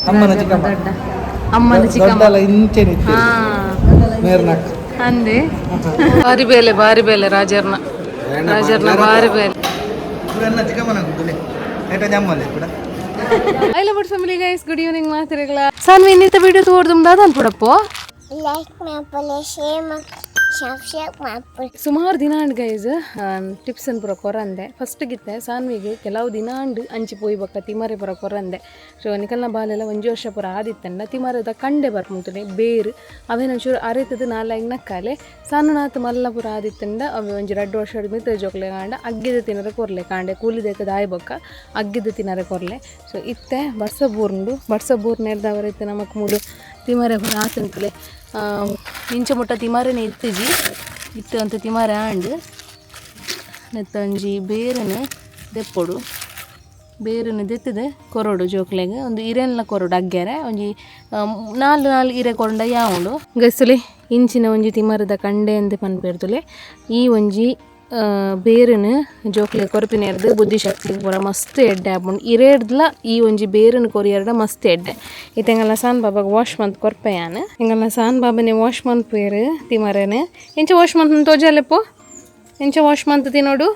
ಅಮ್ಮನ ಚಿಕ್ಕಮ್ಮ. ದೊಡ್ಡ ಅಮ್ಮನ ಚಿಕ್ಕಮ್ಮ. ದೊಡ್ಡಲ್ಲ ಇಂಚೆನೆ ಇತ್ತು. ಹಾ. ಮೇರ್ನಾಕ್. ಅಂದೆ ಬಾರಿ ಬೇಲೆ, ಬಾರಿ ಬೇಲೆ ರಾಜರ್ನ, ರಾಜರ್ನ ಬಾರಿ ಬೇಲೆ. ಇವ್ರೆಲ್ಲ ಚಿಕ್ಕಮ್ಮನ ಗುಡ್ಡಲೆ. ಏಟ ಜಮ್ಮಲೆ ಕೂಡ. I love family guys, good evening ಮಾತಿರಗಳ. ಸಾನ್ವಿ, ಇನ್ನಿತ ವಿಡಿಯೋ ತೋರ್ದುಮ್ ದಾದನ್ ಪುಡಪ್ಪೋ. ಲೈಕ್ ಮಾಪುಲೆ, ಶೇರ್ ಸಬ್ಸ್ಕ್ರೈಬ್ ಮಾಪುಲೆ. ಸುಮಾರು ದಿನ and guys tips ಅನ್ ಪೂರ ಕೊರಂದೆ. ಫಸ್ಟ್ ಗಿತ್ತೆ ಸಾನ್ವಿಗೆ ಕೆಲವು ದಿನ ಅಂಡ್ ಅಂಚಿ ಪೋಯಿ ಬೊಕ್ಕ ತಿಮರೆ ಪೂರ ಕೊರಂದೆ. ಸೊ ನಿಕಲ್ನ ಬಾಲೆಲ್ಲ ಒಂಜಿ ವರ್ಷ ಪೂರ ಆದಿತ್ತಂಡ ತಿಮರೆದ ಕಂಡೆ ಬರ್ಪುಂತುಲೆ ಬೇರು ಅವೇನ ಒಂಚೂರು ಅರೆತದ ನಾಲಾಗಿ ನಕ್ಕಾಲೆ. ಸಾನುನಾಥ್ ಮಲ್ಲ ಪೂರ ಆದಿತ್ತಂಡ ಅವೆ ಒಂಜಿ ರಡ್ಡು ವರ್ಷ ಮಿತ್ತ ಜೋಕ್ಲೆ ಕಾಂಡ ಅಗ್ಗಿದ ತಿನ್ನರೆ ಕೊರ್ಲೆ, ಕಾಂಡೆ ಕೂಲಿದೇಕ ದಾಯಿ ಬೊಕ್ಕ ಅಗ್ಗಿದ ತಿನ್ನರೆ ಕೊರ್ಲೆ. ಸೊ ಇತ್ತೆ ಬರ್ಸ ಬೂರ್ಂಡು, ಬರ್ಸ ಬೂರ್ ನೆರ್ದವರೈತೆ ನಮಕ್ ಮೂಲು ತಿಮರೆ ಪೂರ ಆತಂತುಲೆ. ಇಂಚ ಮುಟ್ಟ ತಿಮರೆನೆ ಇತ್ತಿಜಿ, ಇತ್ತು ಅಂತ ತಿಮರೆ ಆಂಡ್. ನೆತ್ತೊಂಜಿ ಬೇರನೆ ದೆಪ್ಪೊಡು, ಬೇರನೆ ದೆತ್ತದೆ ಕೊರೊಡು ಜೋಕ್ಲೆಗ್. ಒಂದು ಇರೆನ್ಲ ಕೊರೊಡು ಅಗ್ಗೆರೆ. ಒಂಜಿ ನಾಲ್ ನಾಲ್ ಇರೆ ಕೊರಂಡ ಯಾವುಂಡು ಗಸುಲೆ. ಇಂಚಿನ ಒಂಜಿ ತಿಮರದ ಕಂಡೆ ಅಂದ್ ಪನ್ಪೆರ್ತುಲೆ. ಈ ಒಂಜಿ ಬೇರನ್ ಜೋಕ್ಲೆ ಕೊರ್ಪಿನೆರ್ದ್ ಬುದ್ಧಿಶಕ್ತಿ ಪೂರ ಮಸ್ತ್ ಎಡ್ಡೆ ಆಪುಂಡು. ಇರೆರ್ದ್ಲ ಈ ಒಂಜಿ ಬೇರನ್ ಕೊರಿಯರ್ಡ ಮಸ್ತ್ ಎಡ್ಡೆ. ಇತ್ತೆ ಸಾನ್ ಬಾಬಾಗ್ ವಾಶ್ ಮಂತ್ ಕೊರ್ಪೆ ಯಾನ್. ಎಂಗಲ್ನ ಸಾನ್ ಬಾಬನೆ ವಾಶ್ ಮನ್ಪುವೆರ್ ತಿಮರೆನ್. ಎಂಚ ವಾಶ್ ಮಂತ್ ತೋಜಾಲೆಪ್ಪೋ, ಎಂಚ ವಾಶ್ ಮಂತ್ ತಿನೋಡು.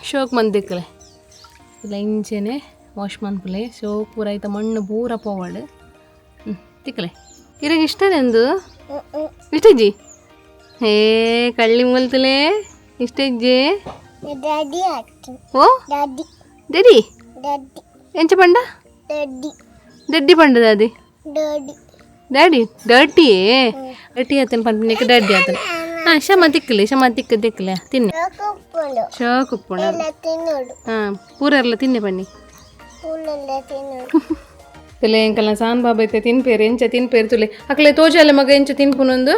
ಶೋಕ್ ಮಂತ್ ದಿಕ್ಕಲೆ ಇಲ್ಲ, ಇಂಚೆನೆ ವಾಶ್ ಮನ್ಪುಲೆ. ಶೋಕ್ ಪೂರ ಐತ ಮಣ್ಣು ಪೂರ ಪೋವಡ್. ತಿಕ್ಕಲೆ. ಇರೆಗ್ ಇಷ್ಟನೆಂದು ಇಷ್ಟಜ್ಜಿ? ಏ ಕಳ್ಳಿ ಮೂಲ್ತಲೆ, ಇಷ್ಟಜ್ಜಿ? ಡ್ಯಾಡಿ ಆಯ್ತು. ಓ. ಡ್ಯಾಡಿ. ಡೆಡಿ. ಡ್ಯಾಡಿ. ಎಂಚ ಪಂಡ? ಡ್ಯಾಡಿ. ದಡ್ಡಿ ಪಂಡ ದಾದಿ? Daddy. Daddy dirty, dirty ಆತನ ಪನ್ಪಿನಕ್ಕೆ ಡರ್ಟಿ ಆತನ. ಹಾಂ, ಶಮ ತಿಕ್ಕಲಿ, ಶಮ ತಿಕ್ಕ ತಿಕ್ಕಲೆ ತಿನ್ನೆ. ಉಪ್ಪುಂಡು. ಶೋಕ್ ಉಪ್ಪುಂಡು. ಎಲ್ಲ ತಿನ್ನೋಡು. ಹಾಂ, ಪೂರೆಲ್ಲ ತಿನ್ನೆ ಬನ್ನಿ. ಪೂಲೆಲ್ಲ ತಿನ್ನೋಡು. ತುಲೆ, ಎಂಕಲ್ನ ಸಾನ್ ಬಾಬಾ ಐತೆ ತಿನ್ಪೇರು, ಎಂಚ ತಿನ್ಪೇರು ತುಲೆ. ಅಕ್ಲೆ ತೋಜಾಲೆ ಮಗ, ಎಂಚ ತಿನ್ಪುನೊಂದು.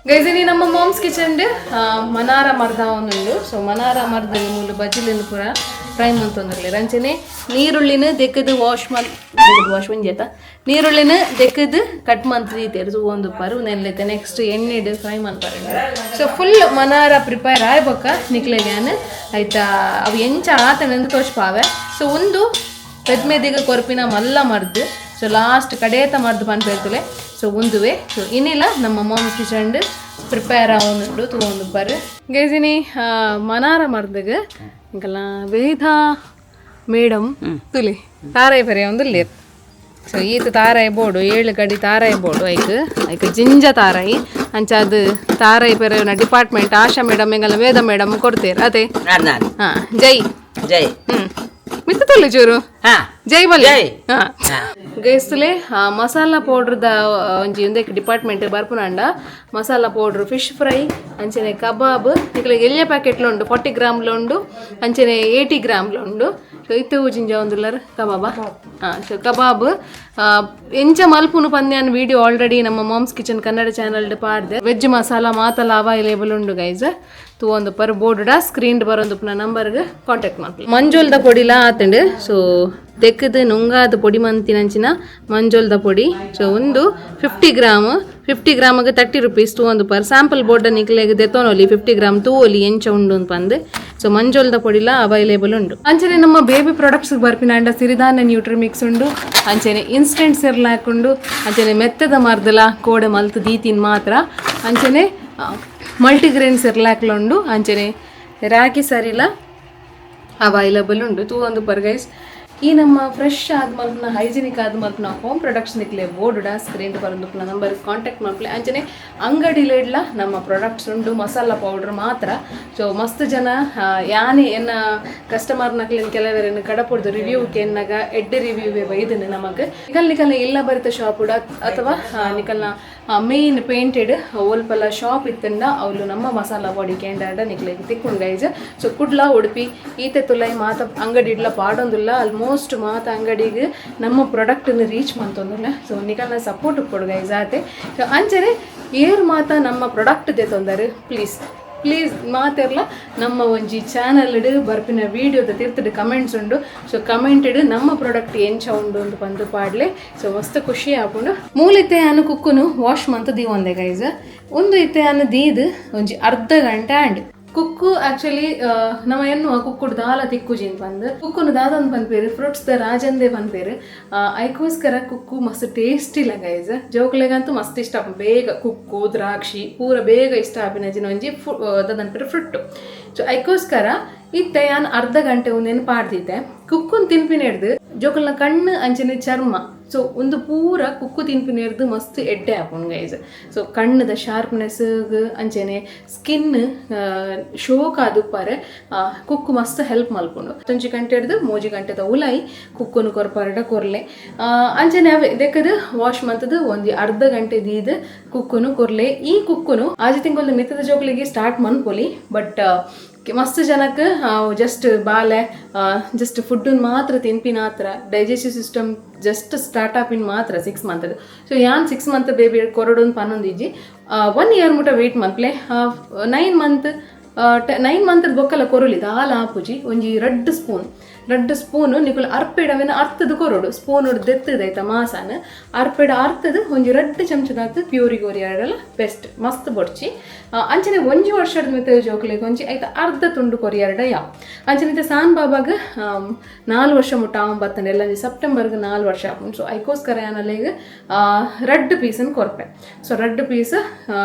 ಗೈಸ್, ನಮ್ಮ ಮಾಮ್ಸ್ ಕಿಚನ್ ಮನಾರ ಮರ್ದ ಒಂದುಂಡು. ಸೊ ಮನಾರ ಮರ್ದ ಮೂಲು ಬಜ್ಜಿಲಿನ ಪೂರ ಫ್ರೈ ಮಂತೊಂದಿರಲಿ. ಅಂಚನೆ ನೀರುಳ್ಳಿನ ದೆಕ್ಕದು ವಾಶ್ ಮಲ್ ವಾಶ್ ಒಂಜೇತ ನೀರುಳ್ಳಿನ ದೆಕ್ಕದು ಕಟ್ ಮಂತ್ ದೀತೇರು ಒಂದು ಪರು ನೆಲ್ಲೈತೆ. Next ಎಣ್ಣೆಡ್ fry ಮನ್ಪರೆ. ಸೊ ಫುಲ್ ಮನಾರ ಪ್ರಿಪೇರ್ ಆಯ್ಬೊಕ್ಕ ನಿಕ್ಲೆಗ್ಯಾನ್ ಆಯ್ತಾ ಅವು ಎಂಚ ಆತನಂದು ತೋಚ್ಪಾವೆ. ಸೊ ಒಂದು ಪೆದ್ಮೆದಿಗ ಕೊರ್ಪಿನ ಮಲ್ಲ ಮರ್ದು, ಸೊ ಲಾಸ್ಟ್ ಕಡೇತ ಮರ್ದು ಪನ್ಪೇರ್ತುಲೆ. ಸೊ ಉಂದುವೆ. ಸೊ ಇನ್ನಿಲ್ಲ ನಮ್ಮ moms kitchen prepare ಆವೊಂದುಂಡು, ತೂವೊಂದು ಬರ್ ಗೈಸಿನಿ. ಮನಾರ ಮರ್ದಗ ಇಂಕಲ್ಲ ವೇದ ಮೇಡಮ್ ತುಲಿ ತಾರಾಯಿ ಪೆರೆ ಒಂದು. ಸೊ ಈತ ತಾರಾಯಿ ಬೋಡು, ಏಳು ಗಡಿ ತಾರಾಯಿ ಬೋಡು. ಐಕ್ ಐಕ್ ಜಿಂಜ ತಾರಾಯಿ. ಅಂಚ ಅದು ತಾರಾಯಿ ಪೆರೆನ ಡಿಪಾರ್ಟ್ಮೆಂಟ್ ಆಶಾ ಮೇಡಮ್ ಎಂಗಲ್ಲ ವೇದ ಮೇಡಮ್ ಕೊಡ್ತೀರ ಅದೇ. ನಾನು. ಹಾ, ಜೈ. ಜೈ. ಮಿತ್ತ ತುಲಿ ಚೂರು. ಹಾ. ಜೈ ಬಲಿ. ಜೈ. ಹಾ ಗೈಸ್ತುಲೆ, ಮಸಾಲ ಪೌಡ್ರ್ದ ಒಂಜಿ ಒಂದಕ್ಕೆ ಡಿಪಾರ್ಟ್ಮೆಂಟ್ ಬರ್ಪುನಾಂಡ ಮಸಾಲ powder, fish fry, ಅಂಚನೆ ಕಬಾಬ್ ನಿಕ್ಲೆಗ್ ಎಲ್ಯ ಪ್ಯಾಕೆಟ್ಲ ಉಂಡು, 40 ಗ್ರಾಮ್ಲ ಉಂಡು, ಅಂಚನೆ 80 ಗ್ರಾಮ್ಲ ಉಂಡು. ಸೊ ಇತ್ತೆ ಜಿಂಜ ಒಂದುಲ್ಲರ್ ಕಬಾಬ. ಹಾಂ, ಸೊ ಕಬಾಬ್ ಎಂಚ ಮಲ್ಪುನು ಪಂದ್ಯಾನ್ ವಿಡಿಯೋ ಆಲ್ರೆಡಿ ನಮ್ಮ moms kitchen Kannada channel ಪಾಡ್ದೆ. ವೆಜ್ ಮಸಾಲ ಮಾತಲ ಅವೈಲೇಬಲ್ ಉಂಡು ಗೈಸ್. ತೂವೊಂದು ಪರ್ ಬೋರ್ಡ್ ಸ್ಕ್ರೀನ್ ಬರೊಂದು ನಂಬರ್ಗೆ ಕಾಂಟ್ಯಾಕ್ಟ್ ಮಾಡ್ಲಿ. ಮಂಜೋಲ್ದ ಪೊಡಿಲ ಆತಂಡು. ಸೊ ತೆಕ್ಕದು ನುಂಗಾದ ಪೊಡಿ ಮಂತಿನಂಚಿನ ಮಂಜೋಲ್ದ ಪೊಡಿ. ಸೊ ಒಂದು 50 ಗ್ರಾಮ್, 50 ಗ್ರಾಮ್ಗೆ 30 ರುಪೀಸ್. ತೂವೊಂದು per sample board ನಿಕ್ಲೆಗ್ ದೆತ್ತೊನೊಲಿ, 50 gram ತೂವೊಲಿ ಎಂಚ ಉಂಡು ಅಂತ ಪಂದ್. ಸೊ ಮಂಜೋಲ್ದ ಪೊಡಿಲ ಅವೈಲೇಬಲ್ ಉಂಡು. ಅಂಚನೆ ನಮ್ಮ ಬೇಬಿ ಪ್ರಾಡಕ್ಟ್ಸ್ ಬರ್ಪಿನಾಂಡ ಸಿರಿಧಾನ್ಯ ನ್ಯೂಟ್ರಿಮಿಕ್ಸ್ ಉಂಡು, ಅಂಚನೆ ಇನ್ಸ್ಟೆಂಟ್ ಸೆರ್ಲಾಕ್ ಉಂಡು, ಅಂಚನೆ ಮೆತ್ತದ ಮರ್ದಲ ಕೋಡೆ ಮಲ್ತ್ ದೀತಿನ್ ಮಾತ್ರ, ಅಂಚನೆ ಮಲ್ಟಿಗ್ರೇನ್ ಸೆರ್ಲಾಕ್ಲ ಉಂಡು, ಅಂಚನೆ ರಾಗಿ ಸರಿಲ ಅವೈಲಬಲ್ ಉಂಡು. ತೂವೊಂದು ಪರ್ ಗೈಸ್. ಈ ನಮ್ಮ ಫ್ರೆಶ್ ಆದ್ ಮಲ್ಪುನ, ಹೈಜಿನಿಕ್ ಆದ್ ಮಲ್ಪುನ ಹೋಮ್ ಪ್ರೊಡಕ್ಟ್ಸ್ ನಿಕ್ಲೆ ಬೋರ್ಡ್ ಸ್ಕ್ರೀನ್ ಬರಂದು ನಂಬರ್ ಕಾಂಟ್ಯಾಕ್ಟ್ ಮಲ್ಪಲೆ. ಅಂಚನೆ ಅಂಗಡಿಲೆಡ್ಲ ನಮ್ಮ ಪ್ರಾಡಕ್ಟ್ಸ್ ಉಂಡು, ಮಸಾಲ ಪೌಡರ್ ಮಾತ್ರ. ಸೊ ಮಸ್ತ್ ಜನ ಯಾನೆ ಎನ್ನ ಕಸ್ಟಮರ್ ನಕ್ಲೆನ್ ಕೆಲವರನ್ನು ಕಡಪುಡ್ದು ರಿವ್ಯೂ ಕೆನ್ನಗ ಎಡ್ಡೆ ರಿವ್ಯೂವೇ ಬೈದನೆ ನಮಕ್. ನಿಕಲ್ ನಿಕಲ್ನ ಇಲ್ಲ ಬರಿತ ಶಾಪ್ ಅಥವಾ ನಿಕಲ್ನ ಮೇನ್ ಪೇಂಟೆಡ್ ಒಲ್ಪಲ ಶಾಪ್ ಇತ್ತಂಡ ಅವಳು ನಮ್ಮ ಮಸಾಲ ಬಾಡಿ ಕೇಂಡಾಡ ನಿಕ್ಲೆಗ್ ತಿಕ್ಕುಂಡು ಗೈಸ್. ಸೊ ಕುಡ್ಲ, ಉಡುಪಿ ಈತೆ ತುಲೈ ಮಾತ ಅಂಗಡಿ ಇಡ್ಲ ಪಾಡೊಂದುಲ್ಲ. ಆಲ್ಮೋಸ್ಟ್ ಮಾತ ಅಂಗಡಿಗೆ ನಮ್ಮ ಪ್ರಾಡಕ್ಟ್ ರೀಚ್ ಮಂತೊಂದುಲ್ಲ. ಸೊ ನಿಕಲ್ನ ಸಪೋರ್ಟ್ ಕೊಡು ಗೈಸ್ ಆತೆ. ಸೊ ಅಂಚನೆ ಏರ್ ಮಾತ ನಮ್ಮ ಪ್ರಾಡಕ್ಟ್ ದೆತೊಂದರೆ ಪ್ಲೀಸ್ ಪ್ಲೀಸ್ ಮಾತೆರ್ಲ ನಮ್ಮ ಒಂಜಿ ಚಾನಲ್ ಬರ್ಪಿನ ವೀಡಿಯೋದ ತಿರ್ತುಡು ಕಮೆಂಟ್ಸ್ ಉಂಡು. ಸೊ ಕಮೆಂಟೆಡ್ ನಮ್ಮ ಪ್ರಾಡಕ್ಟ್ ಎಂಚ ಉಂಡು ಅಂತ ಬಂದು ಪಾಡ್ಲೆ. ಸೊ ಮಸ್ತ್ ಖುಷಿ ಆಪುಂಡು. ಮೂಲಿತ್ತೆ ಅನು ಕುಕ್ಕುನು ವಾಶ್ ಮಂತ್ ದೀವೊಂದೆ ಗೈಸ್. ಒಂದು ಇತ್ತೆ ಅನು ದೀದ್ ಒಂಜಿ ಅರ್ಧ ಗಂಟೆ ಆಂಡ್. ಕುಕ್ಕು ಆಕ್ಚುಲಿ ನಮ್ಮ ಎನ್ನುವ ಕುಕ್ಕುಡು ದಾಲ ತಿಕ್ಕುಜಿನ್ ಪಂದ್ ಕುಕ್ಕುನು ದಾದನ್ ಪನ್ಪೇರು ಫ್ರೂಟ್ಸ್ ದ ರಾಜಂದೇ ಪನ್ಪೇರು. ಐಕೋಸ್ಕರ ಕುಕ್ಕು ಮಸ್ತ್ ಟೇಸ್ಟ್ ಇಲ್ಲ ಗೈಸ್. ಜೋಕುಲೆಗಂತೂ ಮಸ್ತ್ ಇಷ್ಟ ಆಪುಂಡು. ಬೇಗ ಕುಕ್ಕು ದ್ರಾಕ್ಷಿ ಪೂರ ಬೇಗ ಇಷ್ಟ ಆಪಿನ ಒಂಜಿ ದಾದನ್ಪೇರು ಫ್ರುಟ್. ಸೊ ಐಕೋಸ್ಕರ ಇತ್ತೆ ಯಾನ್ ಅರ್ಧ ಗಂಟೆ ಒಂದೇನು ಪಾಡ್ದಿದ್ದೆ ಕುಕ್ಕುನ್ ತಿನ್ಪಿನ ಹಿಡ್ದು ಜೋಕುಲ್ನ ಕಣ್ಣು ಅಂಚನೆ ಚರ್ಮ. ಸೊ ಒಂದು ಪೂರ ಕುಕ್ಕು ತಿನ್ಪಿನ ಹಿಡ್ದು ಮಸ್ತ್ ಎಡ್ಡೆ ಆಪುಂಡು ಗೈಸ್. ಸೊ ಕಣ್ಣದ ಶಾರ್ಪ್ನೆಸ್ ಅಂಚನೆ ಸ್ಕಿನ್ ಶೋಕ್ ಆದುಪ್ಪಾರೆ ಕುಕ್ಕು ಮಸ್ತ್ ಹೆಲ್ಪ್ ಮಲ್ಪುಂಡು. ಒಂಜಿ ಗಂಟೆ ಹಿಡ್ದು ಮೂಜಿ ಗಂಟೆದ ಉಲಾಯಿ ಕುಕ್ಕುನು ಕೊರ್ಪಾರಡ ಕೊರ್ಲೆ. ಅಂಚನೆ ಅವೇ ದೆಕ್ಕದು ವಾಶ್ ಮಂತದು ಒಂಜಿ ಅರ್ಧ ಗಂಟೆ ದೀದ್ ಕುಕ್ಕುನು ಕೊರ್ಲೆ. ಈ ಕುಕ್ಕುನು ಆಜಿ ತಿಂಗೊಲ್ದ ಮಿತ್ತದ ಜೋಕ್ಲಿಗೆ ಸ್ಟಾರ್ಟ್ ಮನ್ಪೊಲಿ. ಬಟ್ ಮಸ್ತ್ ಜನಕ್ಕೆ ಜಸ್ಟ್ ಬಾಲೆ ಜಸ್ಟ್ ಫುಡ್ಡನ್ನು ಮಾತ್ರ ತಿನ್ಪಿನ ಮಾತ್ರ ಡೈಜೆಸ್ಟಿವ್ ಸಿಸ್ಟಮ್ ಜಸ್ಟ್ ಸ್ಟಾರ್ಟ್ ಆಪಿನ ಮಾತ್ರ 6 ಮಂತ್. ಸೊ ಯಾನ್ 6 ಮಂತ್ ಬೇಬಿ ಕೊರಡೊಂದು ಪನ್ನೊಂದಿಜ್ಜಿ 1 ಇಯರ್ ಮುಟ ವೇಟ್ ಮನ್ಪ್ಲೆ. 9 ಮಂತ್ 9 ಮಂತ್ ಬೊಕ್ಕಲ ಕೊರೊಲಿ ದಾಲ ಆಪುಜಿ. ಒಂಜಿ ರಡ್ಡ್ ಸ್ಪೂನ್ ರಡ್ಡ್ ಸ್ಪೂನ್ ನಿಕುಲು ಅರ್ಪೆಡವೆನ ಅರ್ತದ ಕೊರೊಡು ಸ್ಪೂನ್ ದೆತ್ತದ ಐತ ಮಾಸಾನ ಅರ್ಪೆಡ ಅರ್ತದ ಒಂಜಿ ರಡ್ಡ್ ಚಮಚದಾತ್ ಪ್ಯೂರಿ ಕೊರಿಯಾಡಲ ಬೆಸ್ಟ್ ಮಸ್ತ್ ಬೊಡ್ಚಿ. ಅಂಚನೆ ಒಂಜಿ ವರ್ಷದ ಮಿತ್ತ ಜೋಕುಲೆಗ್ ಒಂಜಿ ಐತ ಅರ್ಧ ತುಂಡು ಕೊರಿಯಾರಡ ಯಾವ. ಅಂಚನೆ ಇತ್ತೆ ಸಾನ್ ಬಾಬಾಗ್ 4 ವರ್ಷ ಮುಟ್ಟ ಆವನ್ ಬತ್ತಂಡೆ ಎಲ್ಲ ಸೆಪ್ಟೆಂಬರ್ಗ್ 4 ವರ್ಷ ಆಪುಂಡು. ಸೊ ಐಕೋಸ್ಕರ ಯಾನಲೆಗ್ ರಡ್ಡ್ ಪೀಸನ್ ಕೊರ್ಪೆ. ಸೊ ರಡ್ಡ್ ಪೀಸ್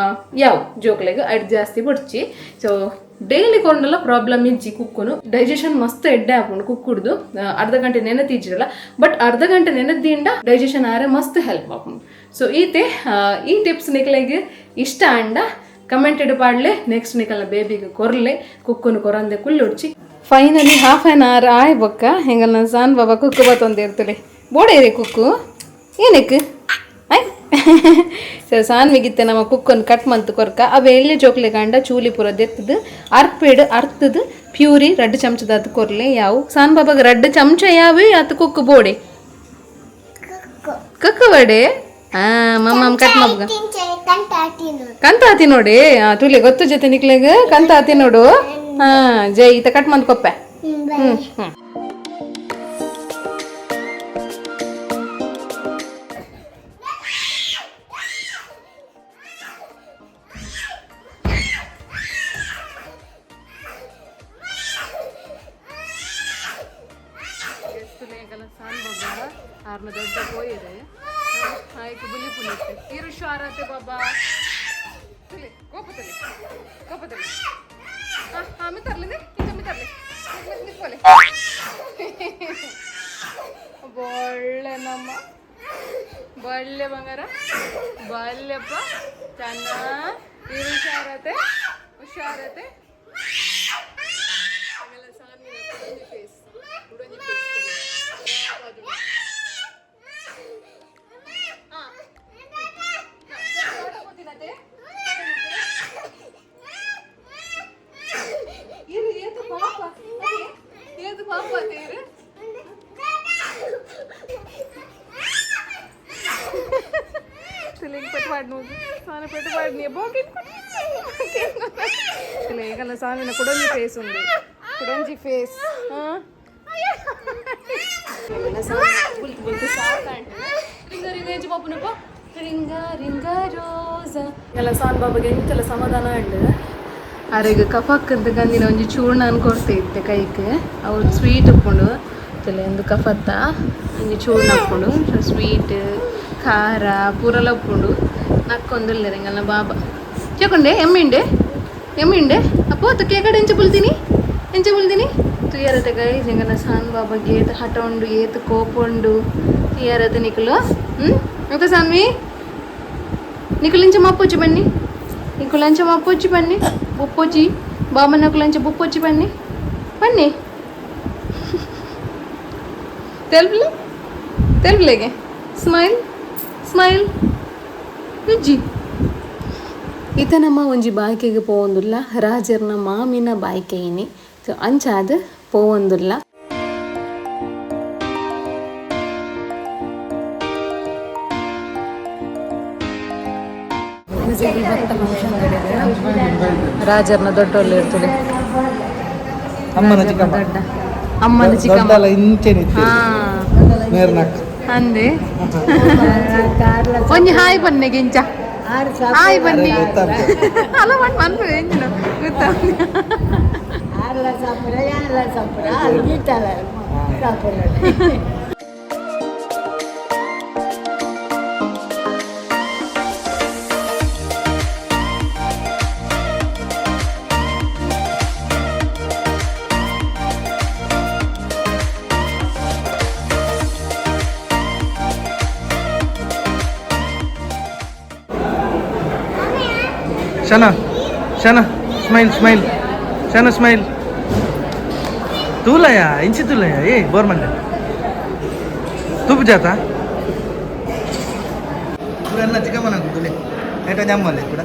ಯಾವ ಜೋಕುಲೆಗ್ ಐಟ್ ಜಾಸ್ತಿ ಬೊಡ್ಚಿ. ಸೊ ಡೈಲಿ ಕೊಂಡಲ್ಲ ಪ್ರಾಬ್ಲಮ್ ಇಜ್ಜಿ ಕುಕ್ಕುನು ಡೈಜೆಷನ್ ಮಸ್ತ್ ಎಡ್ಡೆ ಆಪುಂಡು ಕುಕ್ಕುಡ್ದು. ಅರ್ಧ ಗಂಟೆ ನೆನೆತಿಜ್ಜಿರಲ್ಲ ಬಟ್ ಅರ್ಧ ಗಂಟೆ ನೆನೆದಿಂಡ ಡೈಜೆಷನ್ ಆರೆ ಮಸ್ತ್ ಹೆಲ್ಪ್ ಆಪುಂಡು. ಸೊ ಈತೆ ಈ ಟಿಪ್ಸ್ ನಿಕ್ಲೆಗ್ ಇಷ್ಟ ಅಂಡ ಕಮೆಂಟೆಡ್ ಪಾಡ್ಲೆ. ನೆಕ್ಸ್ಟ್ ನಿಕಲ್ನ ಬೇಬಿಗೆ ಕೊರ್ಲೆ ಕುಕ್ಕುನು ಕೊರಂದೆ ಕುಲ್ಲುಡ್ಚಿ. ಫೈನಲಿ ಹಾಫ್ ಆನ್ ಅವರ್ ಆಯ್ ಬೊಕ್ಕ ಹೆಂಗಲ್ಲ ಸಾನ್ ಬಾಬಾ ಕುಕ್ಕು ಬತ್ತೊಂದು ಇರ್ತಲೆ ಬೋಡೇರಿ ಕುಕ್ಕು ಏನಕ್ಕೆ ಆಯ್. ಸೊ ಸಾನ್ವಿಗಿತ್ತೆ ನಮ್ಮ ಕುಕ್ಕನ್ನು ಕಟ್ ಮಂತ್ ಕೊರ್ಕ ಅವೆ ಎಲ್ಲಿ ಜೋಕ್ಲೆ ಗಂಡ ಚೂಲಿ ಪೂರ ದೆತ್ತದು ಅರ್ಪೇಡು ಅರ್ತದು ಪ್ಯೂರಿ ರಡ್ಡು ಚಮಚದಾತ್ ಕೊರ್ಲೆ ಯಾವು. ಸಾನ್ ಬಾಬಾಗ ರಡ್ಡು ಚಮಚ ಯಾವೆ ಆತ ಕುಕ್ಕು ಬೋಡೆ ಕುಕ್ಕು ಬಡೆ. ಮಮ್ಮ ಕಟ್ ಮಬ್ಬ ಕಂತ ಆತಿ ನೋಡಿ. ತುಲಿ ಗೊತ್ತು ಜೊತೆ ನಿಕ್ಲೆಗ್ ಕಂತ ಆತಿ ನೋಡು. ಹಾ ಜೈ ಈತ ಕಟ್ ಮಂತ್ ಕೊಪ್ಪೆ. ಹ್ಮ್ ಹ್ಮ್ ಆರ್ನ ದೊಡ್ಡ ಕೋಯಿರೆ ಆಯ್ತು ಬುಲಿ ಪುಲಿತ್ತೆ ಇರು ಹುಷಾರತೆ ಬಾಬಾ ತುಲಿ ಕೋಪದಲ್ಲಿ ಕೋಪದಲ್ಲಿ. ಹಾಂ ಹಾಂ ಮಿತ್ತರ್ಲಿ ಇಂಚ ಮಿತ್ತರ್ಲಿ ನಿತ್ಕೊಳ್ಳಿ ಒಳ್ಳೆ ನಮ್ಮ ಬಳ್ಳೆ ಬಂಗಾರ ಬಲ್ಲೆಪ್ಪ ಚೆನ್ನ ಇರು ಹುಷಾರತೆ ಹುಷಾರತೆ. ಆಮೇಲೆ ಸಾನ್ವಿನ ಫೇಸ್ ಉಡಂಜಿ ಫೇಸ್. ಇದು ಏತು ಪಾಪ ಏತು ಪಾಪ ತೇರು ತುಲಿಂಗ್ ಪೆಟ್ಟು ಪಾಡ್ నువ్వు సాన పెట్టు పాడిని లేకన్నా సామిన కుడొంజి ఫేస్ ఉంది కుడొంజి ఫేస్. రింగ రింగ ರೋಜಾ ಎಲ್ಲ ಸಾನ್ ಬಾಬಾಗೆ ಎಂತೆಲ್ಲ ಸಮಾಧಾನ ಉಂಡು. ಅರೆಗ್ ಕಫಕ್ಕಂತ ಗಂದಿನ ಒಂಜಿ ಚೂರ್ಣ ಕೊಡ್ತಾ ಇತ್ತೆ ಕೈಕ್ ಅವ್ರು ಸ್ವೀಟ್ ಉಪ್ಪುಂಡು ತಲೆ ಒಂದು ಕಫತ್ತ ಒಂಜಿ ಚೂರ್ಣ ಉಪ್ಪುಂಡು ಸ್ವೀಟ್ ಖಾರ ಪೂರಲ ಉಪ್ಪುಂಡು ನಕ್ಕೊಂದುಲ್ಲೆರ್ ಎಂಗಲ್ನ ಬಾಬಾ ಚಕೊಂಡೆ ಎಮ್ಮಿಂಡೆ ಎಮ್ಮಿಂಡೆ ಅಪ್ಪೋ ತುಕ್ಕೆ ಕಡೆ ಎಂಚ ಬುಲ್ದಿನಿ ಎಂಚ ಬುಲ್ದಿನಿ ತುಯರತೆ ಗೈಸ್. ಎಂಗಲ್ನ ಸಾನ್ ಬಾಬಾಗೆ ಏತ್ ಹಠ ಉಂಡು ಏತ್ ಕೋಪ ಉಂಡು ತುಯರತೆ ನಿಕುಲು. ಓಕೆ ಸಾನ್ವಿ ನಿಕುಲಿಂಚ ಮಪ್ಪೊಚ್ಚಿ ಬನ್ನಿ ನಿಕುಲಂಚ ಮಪ್ಪೊಚ್ಚಿ ಬನ್ನಿ ಬೊಪ್ಪೊಚ್ಚಿ ಬಾಬನಕುಲಂಚ ಬೊಪ್ಪೊಚ್ಚಿ ಬನ್ನಿ ಬನ್ನಿ ತೆಲ್ಪ್ಲೆ ತೆಲ್ಪ್ಲೆಗೆ ಸ್ಮೈಲ್ ಸ್ಮೈಲ್ ಇಜ್ಜಿ. ಈತ ನಮ್ಮ ಒಂಜಿ ಬಾಯ್ಕೆಗೆ ಪೋವೊಂದುಲ್ಲ ರಾಜರ್ನ ಮಾಮಿನ ಬಾಯ್ಕೆಯಿನಿ. ಸೊ ಅಂಚಾದ್ ಪೋವೊಂದುಲ್ಲ. ರಾಜರ್ನ ದೊಡ್ಡೊಳ್ಳೆ ಇರ್ತದೆ. ಅಮ್ಮನ ಚಿಕ್ಕಮ್ಮ. ದೊಡ್ಡ ಅಮ್ಮನ ಚಿಕ್ಕಮ್ಮ. ದೊಡ್ಡಲ್ಲ ಇಂಚೆನೆ ಇತ್ತು. ಅಂದೆ ಒಂಜಿ ಹಾಯ್ ಬನ್ನೆ ಗಿಂಚ. ಆಯ್ ಬನ್ನಿ. ಅಲ್ಲ, ಮನ್ ಮನ್ಪು ಎಂಜಿನ ಗೊತ್ತಾ? ಆರ್ಲ ಸಾಪುರ, ಯಾರ್ಲ ಸಾಪುರ, ಗೀತಲ ಸಾಪುರ. ಶನ, ಶನ, ಸ್ಮೈಲ್, ಸ್ಮೈಲ್, ಶನ, ಸ್ಮೈಲ್. ತೂಲಯ ಇಂಚಿ ತೂಲಯ. ಏ ಬೋರ್ ಮಂಡೆ ತುಪ್ಪು ಜಾತ ಎಲ್ಲ ಚಿಕ್ಕಮ್ಮನ ತುಲೆ ಐಟ ಜಮ್ಮಲೆ ಕೂಡ.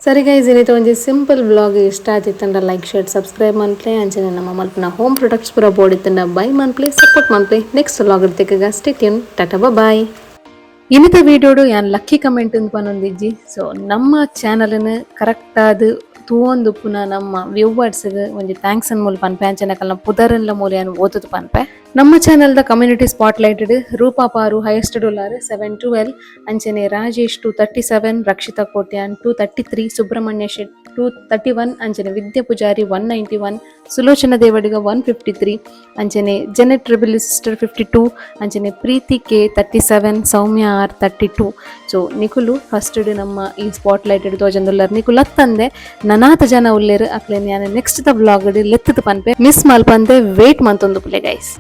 ಸರಿ ಗೈಸ್, ಏನಿತ್ತು ಒಂಜಿ ಸಿಂಪಲ್ ವ್ಲಾಗ್. ಇಷ್ಟ ಆತಿತ್ತಂಡ like, share, subscribe ಮನ್ಪ್ಲೆ. ಅಂಚನೆ ನಮ್ಮ ಮಲ್ಪನ ಹೋಮ್ ಪ್ರೊಡಕ್ಟ್ಸ್ ಪೂರ ಬೋಡಿತ್ತಂಡ ಬೈ ಮನ್ಪ್ಲೆ, ಸಪೋರ್ಟ್ ಮನ್ಪ್ಲೆ. ನೆಕ್ಸ್ಟ್ ವ್ಲಾಗ್ ಇರ್ತಿಕ್ಕ ಸ್ಟೇ ಟ್ಯೂನ್. Tata, bye. ಇನ್ನಿತ ವೀಡಿಯೋಡು ಯಾನ್ ಲಕ್ಕಿ ಕಮೆಂಟ್ ಅಂತ ಪನೊಂದಿಜ್ಜಿ. ಸೊ ನಮ್ಮ ಚಾನಲ್ನ ಕರೆಕ್ಟ್ ಆದ್ ತೂವೊಂದು ಪುನಃ ನಮ್ಮ ವ್ಯೂವರ್ಸ್ಗೆ ಒಂಜಿ thanks ಅನ್ ಮೂಲ ಪನ್ಪೆ. ಅಂಚನೆ ಕಲ್ನ ಪುದರನ್ಲ ಮೂಲ ಯಾನ್ ಓದುದು ಪನ್ಪೆ. ನಮ್ಮ ಚಾನಲ್ದ ಕಮ್ಯುನಿಟಿ ಸ್ಪಾಟ್ ಲೈಟೆಡ್ ರೂಪಾ ಪಾರು ಹೈಯೆಸ್ಟ್ ಡೊಲಾರ್ 712. ಅಂಚನೆ ರಾಜೇಶ್ 237, ರಕ್ಷಿತಾ ಕೋಟ್ಯಾನ್ 233, ಸುಬ್ರಹ್ಮಣ್ಯ ಶೆಟ್ 231, ಅಂಚನೆ ವಿದ್ಯಾ ಪೂಜಾರಿ 191, ಸುಲೋಚನಾ ದೇವಡಿಗ 153, ಅಂಚನೆ ಜೆನೆಟ್ ರೆಬಿಲಿ ಸಿಸ್ಟರ್ 52, ಅಂಚನೆ ಪ್ರೀತಿ ಕೆ 37, ಸೌಮ್ಯ ಆರ್ 32. ಸೊ ನಿಕುಲು ಫಸ್ಟ್ ನಮ್ಮ ಈ ಸ್ಪಾಟ್ ಲೈಟ್ ತೋಜೊಂದುಲ್ಲರ್. ನಿಕುಲು ಅತ್ತಂದೆ ನನಾತ ಜನ ಉಲ್ಲೇರು. ಅಕ್ಲೆನ್ ಯಾನ್ next the vlog ಲೆತ್ತದ ಪನ್ಪೆ. ಮಿಸ್ ಮಲ್ಪಂದೆ ವೇಟ್ ಮಂತೊಂದು ಪುಲೆ ಗೈಸ್.